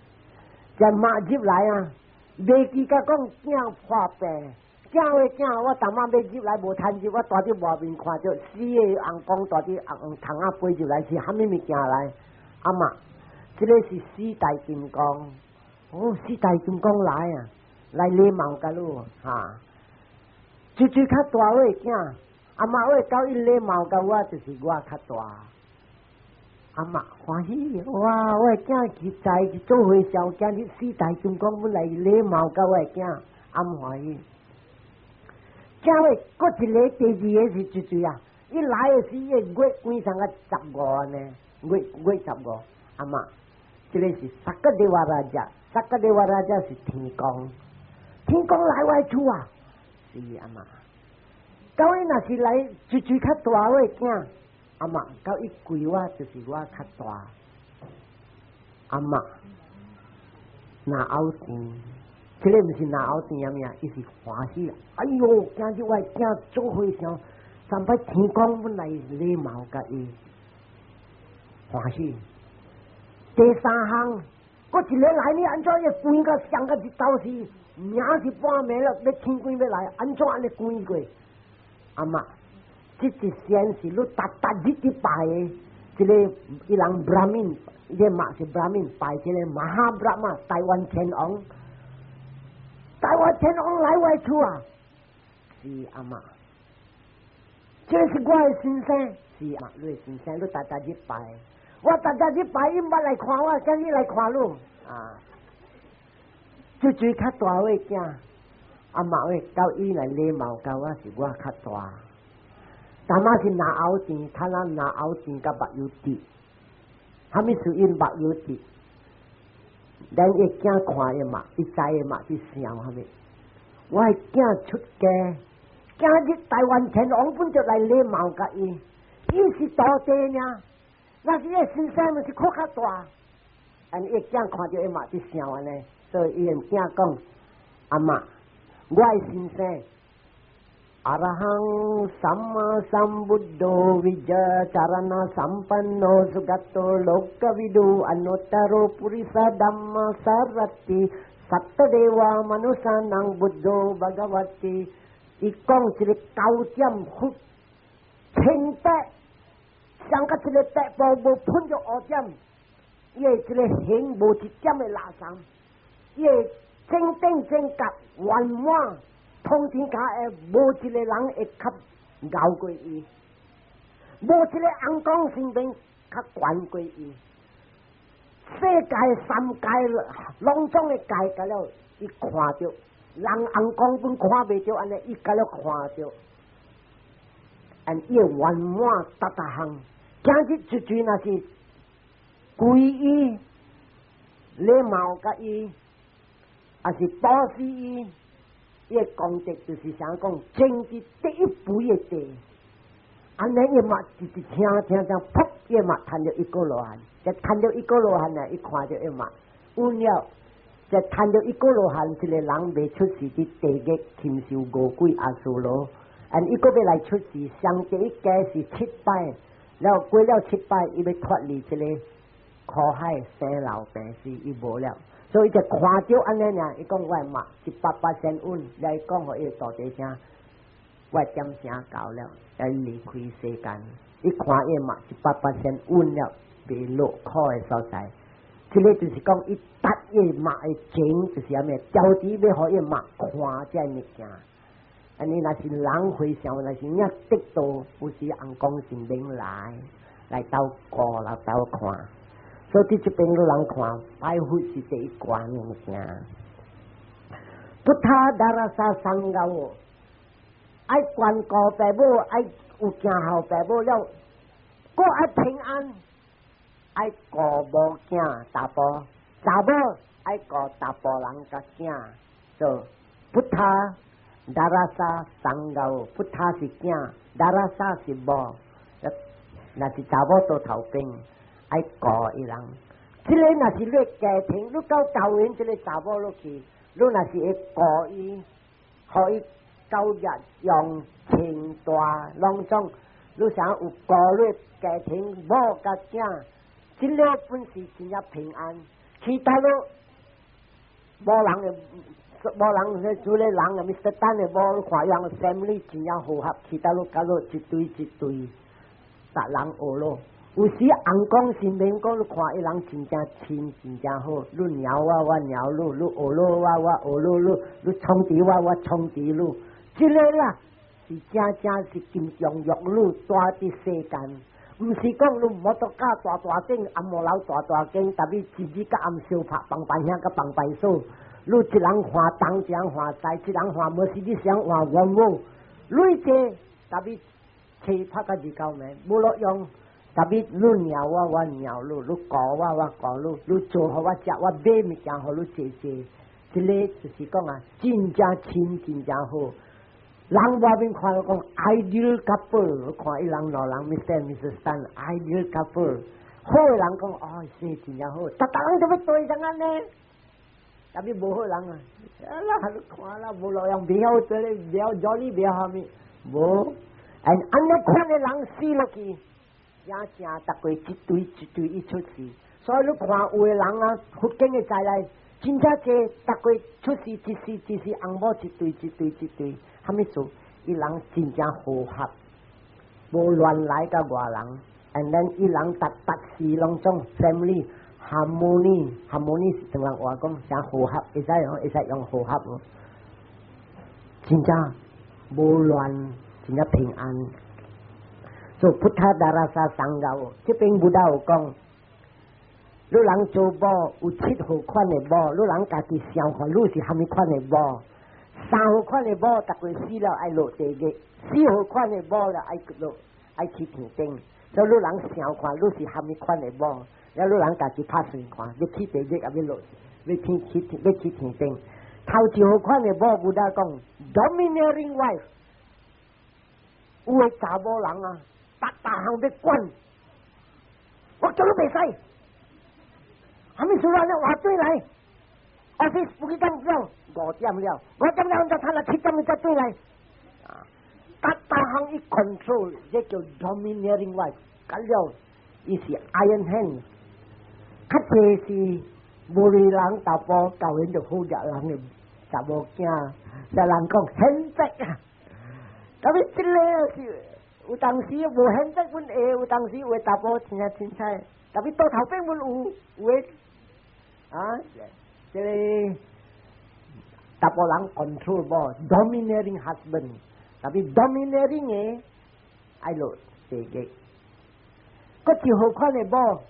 這媽入來啊，袂記甲講囝破病，囝話囝，我逐晚欲入來無通入，我蹛佇外面看著死的紅光蹛佇紅窗仔飛入來是蝦米物件來？阿媽，這个是四大金剛，哦，四大金剛來啊，來禮貌共你哈。最最較大我的囝，阿媽我教伊禮貌共我，就是我較大。阿媽歡喜，哇！我的囝去在去做和尚，今日四大金剛本來禮貌佮我的囝，阿媽歡喜。這位閣一个第二个是一歲啊！伊來的時，伊月關上個十五呢，月月十五。阿媽，這个是 Sakkadeva Raja，Sakkadeva Raja 是天公，天公來我厝啊，是阿媽。到伊若是來一歲較大我的囝，阿媽，到伊跪我就是我較大。阿媽，若拗甜，這个毋是若拗甜啊物，伊是歡喜。哎喲，今日我的囝做和尚，三擺天公本來禮貌共伊歡喜。第三項，閣一个來你按怎伊關甲上個日頭是名是半暝了，欲天光欲來，按怎按呢關過？阿媽，這一仙是你逐逐日佇拜的，這个伊人 Brahmin，伊个嘛是 Brahmin，拜這個 Mahabrahma 大梵天王，大梵天王來我厝啊，是阿媽，這是我的先生，是阿媽，你的先生，你逐逐日拜，我逐逐日拜，伊毋捌來看我，今日來看你啊，這最較大的囝。阿媽喂，到伊來禮貌佮我是我較大，但嘛是若拗甜，睇咱若拗甜佮目有滴，啥物事𪜶目有滴？咱伊囝看伊嘛，伊知伊嘛佇想啥物？我的囝出家，今日大梵天王本就來禮貌佮伊，伊是徒弟爾，若是伊先生，毋是較較大，按伊囝看著伊嘛佇想按呢，所以伊的囝講阿媽。我的先生，Arahang sammasambuddho vijja carana sampanno sugato lokavidu anuttaro purisa dhamma sarathi satta deva manussanang buddho bhagavati。伊講一个九點佛清白，上個一个白布無噴著烏點，伊的這个形無一點的垃圾，伊的正頂正覺圓滿，通天下的無一个人會較𠢕過伊，無一个尪公神明較懸過伊。世界三界攏總的界甲了，伊看著，人尪公本看袂著按呢，伊共了看著，按伊圓滿逐逐項，今日出去若是皈依禮貌共伊，抑是布施伊，伊的功德就是啥講，證得第一步的地。按呢伊嘛一直聽聽聽，噗，伊嘛趁著一果羅漢，一趁著一果羅漢啊，伊看著伊嘛有了，一趁著一果羅漢，這个人未出世佇地獄禽獸餓鬼阿修羅，按伊閣欲來出世，上第一家是七擺，了過了七擺，伊欲脫離這个苦海生老病死，伊無了。所以就看著按呢爾，伊講我嘛100%穩，來講予伊徒弟聽，我點聲到了，來離開世間。伊看伊嘛100%穩了，袂落苦的所在。這个就是講，伊達伊目的情，就是啥物？調佇欲予伊目看這个物件。按呢若是人和尚，若是影得道，有時尪公神明來來鬥顧來鬥看。所以佇這邊你人看，拜佛是第一關的物件。Puttha darasa sangaho，愛關顧爸母，愛有行孝爸母了，閣愛平安，愛顧某囝查埔，查某愛顧查埔人佮囝，做 Puttha darasa sangaho，Puttha 是囝，darasa 是某，若是查某倒頭邊。愛顧伊人，這个若是你家庭，你到教員這个查某落去，你若是會顧伊，予伊教育用清大攏總，你想有顧你家庭某佮囝，這个本是真正平安。其他都無人的，無人做咧人啊，Mr. Tan 的某看樣 family 真正和諧，其他都搞到一對一對，逐人學咯。有時尪公神明講，你看伊人真正親，真正好。你鳥我，我鳥你；你學囉我，我學囉你；你創治我，我創治你。這个啦，是正正是金鑲玉女住佇世間。毋是講你摩托卡大大間，紅毛樓大大間，但是一日甲暗相拍放飯兄佮放飯嫂，你一人換東，一人換西，一人換無是你想換阮某，累濟，但是初拍甲二九暝，無路用。但是你鳥我，我鳥你，你顧我，我顧你，你做予我食，我買物件予你坐坐。這個就是講啊，真正親，真正好。人外面看講 ideal couple，看一人兩人 Mr. Mrs. Tan，ideal couple。好的人講哦，是真正好，逐逐人都欲對成按呢。但是無好人啊，啊啦，你看啦，無路用，袂曉做咧，袂曉做你，袂曉蝦米，無。按呢款的人死落去，正正逐個一對一對伊出世，所以你看有的人啊，佛經的在內，真正濟，逐個出世一世一世，翁某一對一對一對，蝦米做？伊人真正和合，無亂來佮外人，and then 伊人逐逐時攏總 family harmony，harmony 是唐人話講誠和合，會使用會使用和合無？真正無亂，真正平安。做 Putthadarasa Sangaho，這邊 Buddha 有講，你人做某有七號款的某，你人家己想看，你是蝦米款的某？三號款的某，逐個死了愛落地獄；四號款的某了愛落愛去天頂。所以你人想看，你是蝦米款的某？了你人家己拍算看，欲去地獄抑欲落，欲天去欲去天頂。頭一號款的某，Buddha 講 domineering wife，有的查某人啊，逐逐項欲管，我叫你袂使，蝦米事啊？你話轉來，office 不去幹了，5點了，5點了才趁來7點才轉來，啊，逐逐項伊 control，這叫 domineering wife，咁了，伊是 iron hand，較濟是無厘人查埔教𪜶就好額人的查某囝，啥人講顯白啊，但是這个是有當時無顯白阮會，有當時有的查埔真正凊彩，但是倒頭邊阮有有的啊，這个查埔人 control 某 domineering husband，但是 domineering 的愛落地獄，閣一號款的某，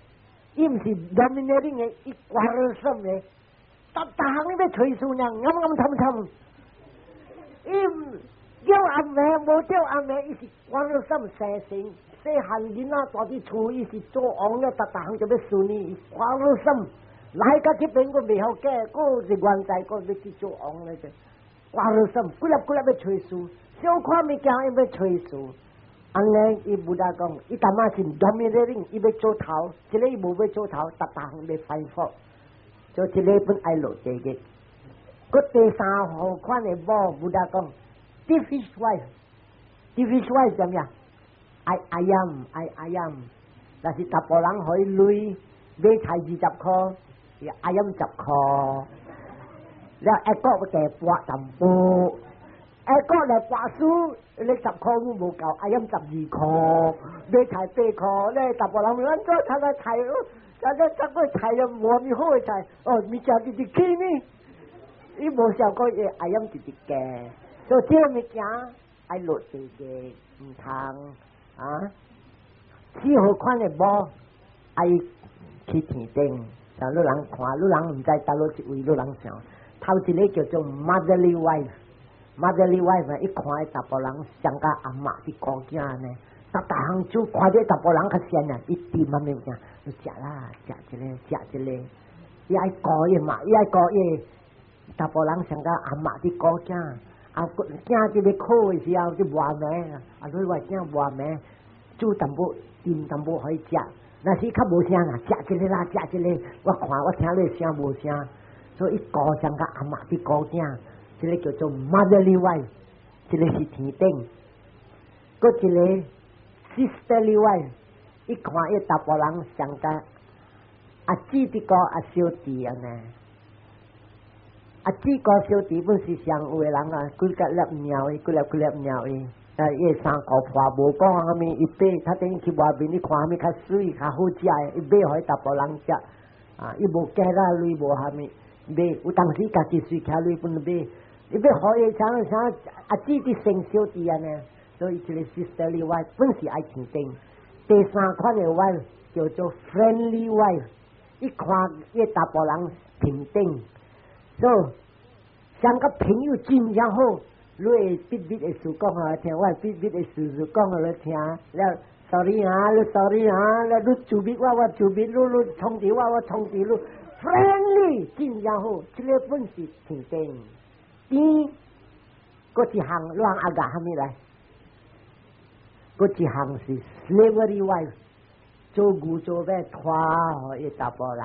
伊毋是 domineering 的，伊 quarrelsome 的，逐逐項你欲揣事爾，暗暗沉沉，伊叫阿妹無叫阿妹，伊是 quarrelsome 生性，細漢囡仔蹛佇厝，伊是做王了，逐逐項就欲順伊，quarrelsome 來到這邊閣袂曉嫁，閣是原在閣欲去做王咧，就 quarrelsome，幾粒幾粒欲揣事，小可物件伊欲揣事。按呢，伊 Buddha 講，伊淡仔是 domineering，伊欲做頭，這个伊無欲做頭，逐逐項欲反覆，所以這个本愛落地獄。閣第三號款的某，Buddha 講，thievish wife，thievish wife 啥物啊？愛 ayam，愛 ayam，若是查埔人予伊鐳買菜20箍，伊 ayam 10箍，了下個欲加跋淡薄，下個來跋輸，你10箍都無夠，ayam 12箍，買菜8箍，咧查埔人咱做菜來菜，咱這這個菜又無啥物好的菜，哦，物件直直起呢，伊無想過伊 ayam 直直加，所以這個物件愛落地嘅毋通啊。四號款的某愛去天頂，像你人看，你人毋知佗落一位，你人想，頭一个叫做 motherly wife，motherly wife 一看彼查埔人像佮阿嬤佇顧囝呢，逐逐項做看這查埔人較善啊，伊甜啊物件，你食啦，食這个，食這个，伊愛顧伊嘛，伊愛顧伊查埔人像佮阿嬤佇顧囝，啊，囝佇咧考的時候就磨糜，啊，你話囝磨糜，煮淡薄，甜淡薄予伊食，若是較無聲啦，食這个啦，食這个，我看我聽你聲無聲，所以伊顧像佮阿嬤佇顧囝，這个叫做 motherly wife，這个是天頂。閣一个 sisterly wife，伊看伊查埔人像佮阿姊佇顧阿小弟按呢。阿姊顧小弟本是上有的人啊，幾個粒貓伊，幾粒幾粒貓伊。啊！伊衫褲破無講啥物，伊買，他等於去外面，你看啥物較媠較好食的，伊買予彼查埔人食。啊！伊無計啦，鐳無啥物買，有當時家己隨徛鐳本買，伊欲予伊啥啥阿姊佇生小弟按呢，所以這个 sisterly wife 本是愛天頂。第三款的 wife 叫做 friendly wife，伊看伊查埔人平等，so 像個朋友真正好，你會秘密的事講予我聽，我會秘密的事講予你聽。了，sorry 啊，你 sorry 啊，了你做密我，我做密你，你創治我，我創治你，friendly 真正好，這個本是平等。甜，閣一項，你阿甲蝦米來？閣一項是 slavery wife，做牛做馬拖予伊查埔人，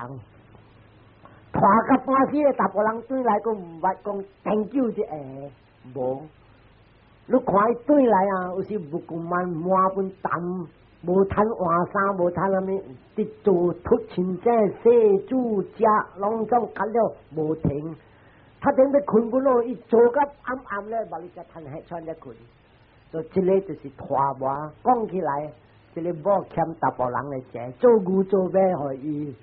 拖甲半死的查埔人轉來，閣毋捌講 thank you 一下，無。你看伊轉來啊，有時無顧慢滿本重，無趁換衫，無趁啥物，佇做禿清井、洗煮食，攏總幹了無停。他等欲睏本咯，伊做甲暗暗咧，無你才趁彼喘才睏。所以這个就是拖磨，講起來，這个某欠查埔人的錢，做牛做馬予伊，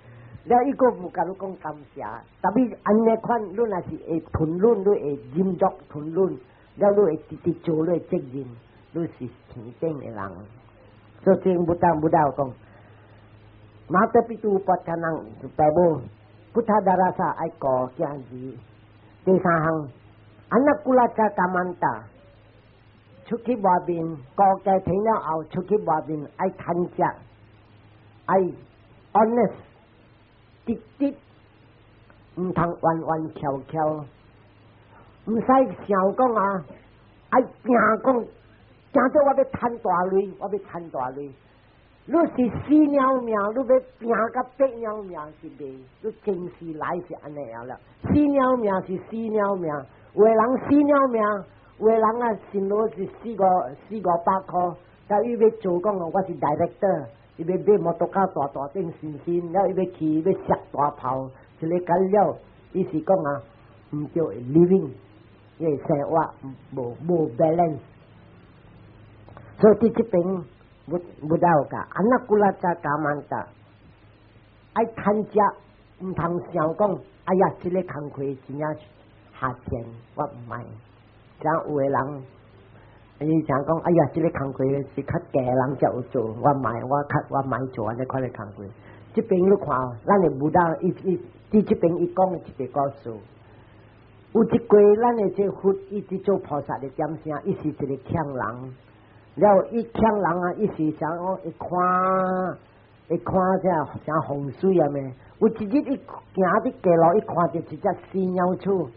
了伊閣無共你講感謝。特別按呢款，你若是會吞忍，你會忍辱吞忍，了你會直直做你的責任，你是天頂的人。所以這不當不當講，馬達比都不可能爸母，不他達拉薩愛顧囝兒。第三項，anukkula kammanta。出去外面，顧家庭了後，出去外面愛趁食，愛 honest，直直，毋通彎彎翹翹，毋使想講啊，愛拚講，拚做我欲趁大鐳，我欲趁大鐳。你是死貓命，你欲拚甲白貓命是袂，你前世來是按呢樣了。死貓命是死貓命，有的人死貓命。有的人啊，薪勞是四五百箍，但伊欲做講哦，我是 director，伊欲買摩托車大大頂新新，了伊欲去欲摔大炮，一个干了，伊是講啊，毋對 living，伊生活無 balance，所以佇這邊無無道噶，anukkula kammanta，愛趁食，毋通想講，哎呀，這个工課真正下賤，我毋愛。像有的人，伊常講，哎呀，這个工課是較低人才有做，我毋愛，我較我毋愛做按呢款的工課。這邊你看，咱的舞蹈，伊伊佇這邊伊講一個故事。有一過咱的這佛一直做菩薩的點聲，伊是一個強人。了伊強人啊，伊是想講伊看，伊看這像風水啊咩？有一日伊行佇街路，伊看著一隻死貓鼠，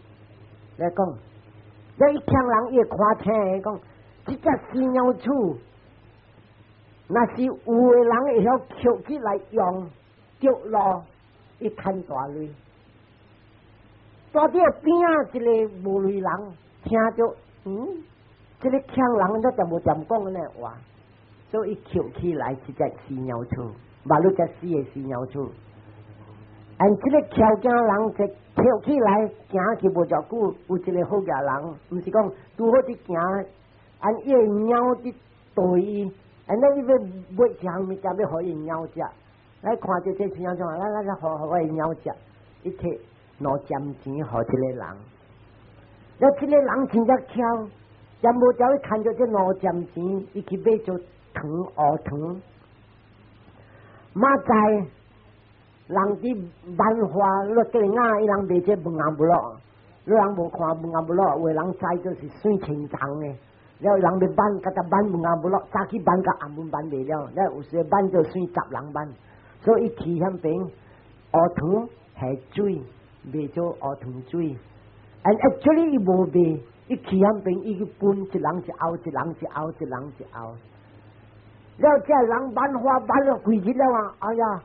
來講。了伊強人伊會看清，講這隻死貓鼠，若是有的人會曉抾起來用，著路，伊趁大鐳。蹛佇邊仔一个無鐳人聽著，這个強人怎恬無恬講按呢話，所以抾起來這隻死貓鼠，馬路隻死的死貓鼠。按這个翹頸人就抾起來行去無偌久，有一个好額人，毋是講拄好佇行，按伊的貓佇對伊，按呢伊欲買一項物件欲予伊貓食，來看著這死貓鼠，來來來，予我的貓食，伊摕兩針錢予這个人，了這个人真正巧，也無條伊牽著這兩針錢，伊去買做糖烏糖，明知人佇萬華，你叫伊伊人賣這文仔母，你人無看文仔母，有的人知就是水清重的，了人欲挽，佮佮挽文仔母，早起挽到暗暝挽袂了，了有時挽做算十人挽，所以伊去遐邊烏糖下水賣做烏糖水，and actually 伊無賣，伊去遐邊伊去分一人一甌，一人一甌，一人一甌，了這人挽花挽了幾日了啊，哎呀！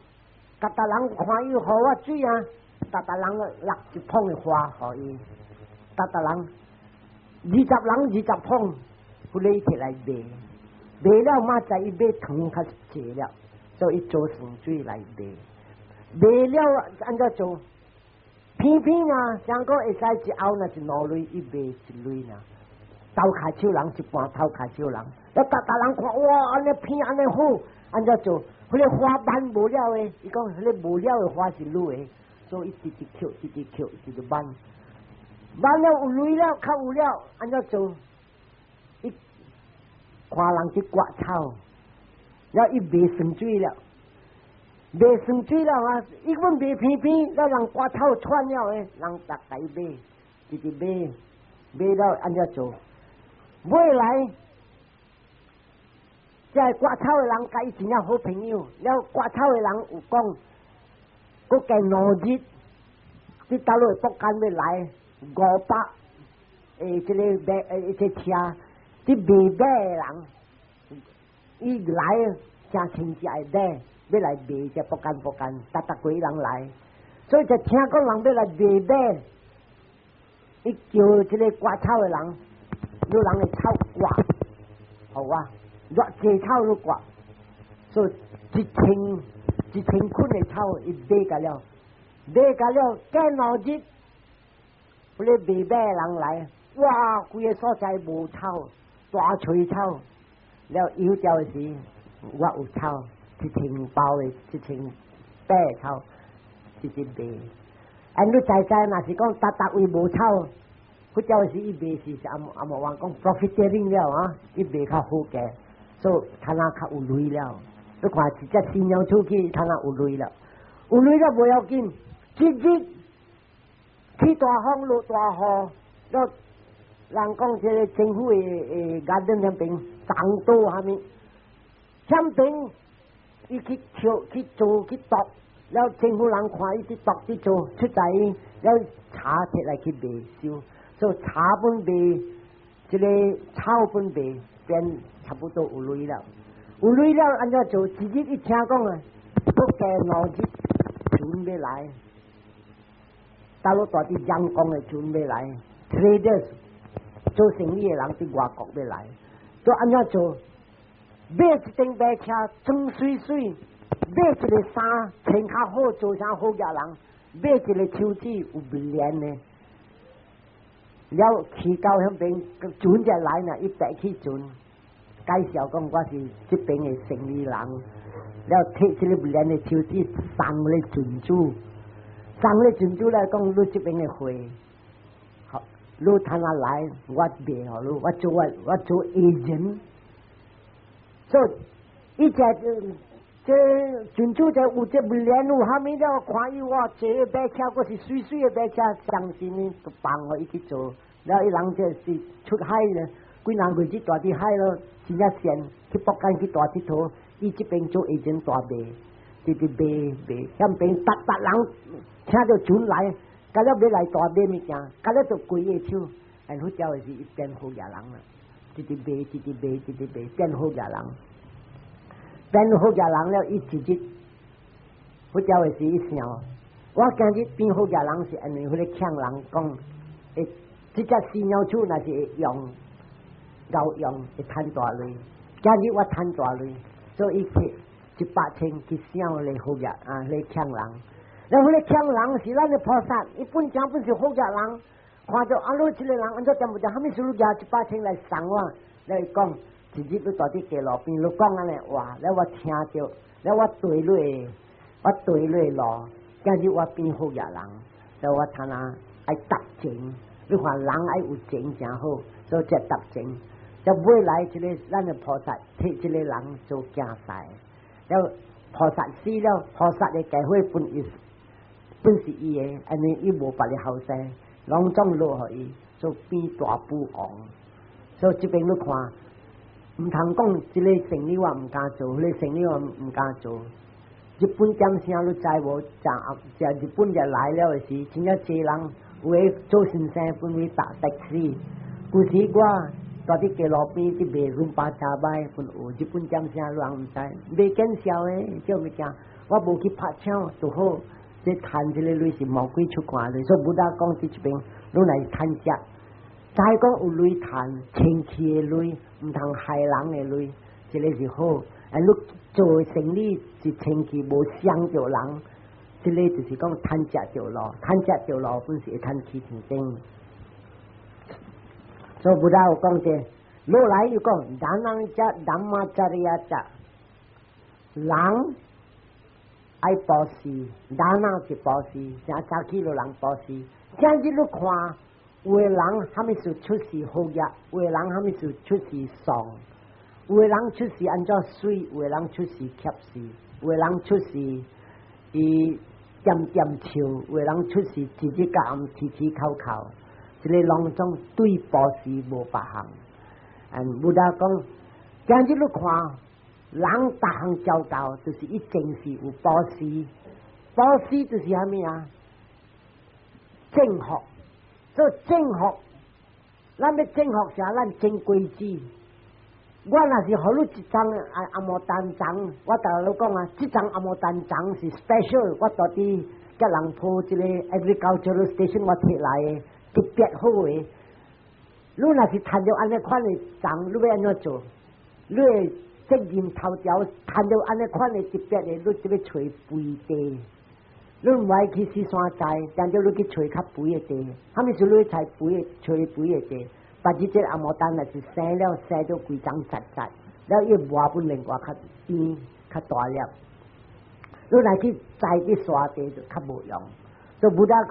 逐逐人看伊予我水啊，逐逐人落一捧的花予伊，逐逐人20人20捧，佢咧摕來賣，賣了嘛知伊買糖較濟了，所以伊做糖水來賣，賣了按怎做？偏偏啊，上講會使一甌若是兩鐳，伊賣一鐳爾。頭跤手人一半頭跤手人，了逐逐人看哇，按呢偏按呢好，按怎做？彼个花挽無了的，伊講彼个無了的花是你的，所以伊直直抾，直直抾，直直挽，挽了有鐳了，較有了，按怎做？伊看人去割草，了伊賣酸水了，賣酸水了啊！伊本賣偏偏，了人割草喘了的，人逐共伊買，直直買，買了按怎做？尾來，這個割草的人佮伊真正好朋友，了割草的人有講，閣加2日，佇倒落北間欲來500，這个馬這車，佇賣馬的人，伊來誠親切的馬，欲來賣這北間北間，逐逐幾人來，所以就聽講人欲來賣馬，伊叫這个割草的人，你人的草割，予我，偌濟草你割，所以1000 1000捆的草，伊買甲了，買甲了，過2日，彼个賣馬的人來，哇，規个所在無草，大叢草，了有朝的時，我有草，1000包的，1000塊草，直直賣。啊，你知知，若是講逐逐位無草，佛教時伊賣是阿阿摩話講 profiteering 了啊，伊賣較好價，所以趁啊較有鐳了。你看一隻新娘出去，趁啊有鐳了，有鐳了無要緊，一日起大風落大雨，了人講這个政府的garden 遐邊長島蝦米，遐邊伊去跳去做去啄，了政府人看伊佇啄佇做，出在了柴摕來去賣收，所以柴本賣，這个草本賣，變差不多有鐳了。有鐳了按怎做？一日伊聽講啊，閣加2日船欲來，大陸蹛佇陽光的船欲來，traders 做生意的人佇外國欲來，都按怎做？買一頂馬車裝媠媠，買一个衫穿較好，做啥好額人，買一个手指有鏈的，了去到遐邊船才來呢，伊爬去船，介紹講我是這邊的生意人，了摕這个鏈的手指送咧船主，送咧船主來講你這邊的貨，好，你趁下來我賣予你，我做 agent。所以伊這這船主就有這鏈有蝦米了，看伊哇，這个馬車閣是媠媠的馬車，相信呢就放予伊去做。了伊人這是出海咧，幾人月子蹛佇海咯，真正善去福建去大𨑨迌，伊這邊做 agent 大賣，直直賣賣，遐邊逐逐人聽著船來，甲了欲來大買物件，甲了就規个手，然後叫的是伊變好額人啦，直直賣，直直賣，直直賣，變好額人。變好額人了，伊一日，佛教的時伊想，我今日變好額人是因為彼個欠人講，會這隻死鳥鼠若是會用，夠用會趁大鐳。今日我趁大鐳，所以伊去100千去想咧好額啊，咧欠人。然後咧欠人是咱的菩薩，伊本正本是好額人，看著啊，你這个人按怎掂毋掂，蝦米事你舉100千來送我，來講。一日你蹛佇街路邊，你講按呢話，了我聽著，了我對你，我對你路，今日我變好額人，了我睇下愛搭情，你看人愛有情誠好，所以才搭情。才尾來這个咱的菩薩替這个人做行使，了菩薩死了，菩薩的家伙本伊本是伊的，按呢伊無別个後生，攏總落予伊做變大富翁。所以這邊你看，毋通講這个生意我毋敢做，彼个生意我毋敢做。日本點聲你知無？正日本就來了的時，真正濟人有的做先生本去搭的士。舊時我蹛佇街路邊佇賣潤巴茶擺，本有日本點聲人毋知，袂見笑的這物件，我無去拍搶就好。這趁這个鐳是魔鬼出汗鐳，所以 Buddha 講佇這邊，你來趁食，知講有鐳趁，清氣的鐳，毋通害人的鐳，這个是好。啊，你做生意是清氣無傷著人，這个就是講趁食著路，趁食著路本是會趁去天頂。所以 Buddha 有講這，落來又講，dānaṃ ca dhammacariyyā ca，人愛布施，dāna 是布施，誠早起就人布施。今日你看，有的人蝦米事出世好額，有的人蝦米事出世喪。有的人出世按怎媠，有的人出世怯死，有的人出世伊恬恬笑，有的人出世一日到暗啼啼哭哭，這个攏總對布施無別項。嗯，Buddha 講，今日你看，人逐項交到，就是伊前世有布施，布施就是啥物啊？種福，做種福，咱欲種福啥？咱種果子。我若是予你一欉啊紅毛丹欉，我逐日講啊，這欉紅毛丹欉是 special，我佇吉隆坡這個 agricultural station 我提來的，特別好的。你若是趁著按呢款的欉，你欲按怎做？你會責任頭條，趁著按呢款的特別的，你就欲揣肥地。你毋愛去雪山栽，但著你去揣較肥的地。啥物事你去採肥的，揣肥的地？別日這紅毛丹若是生了生咗規欉實實，了伊磨本另外較甜較大粒。你若去栽佇沙地就較無用。所以 Buddha 講。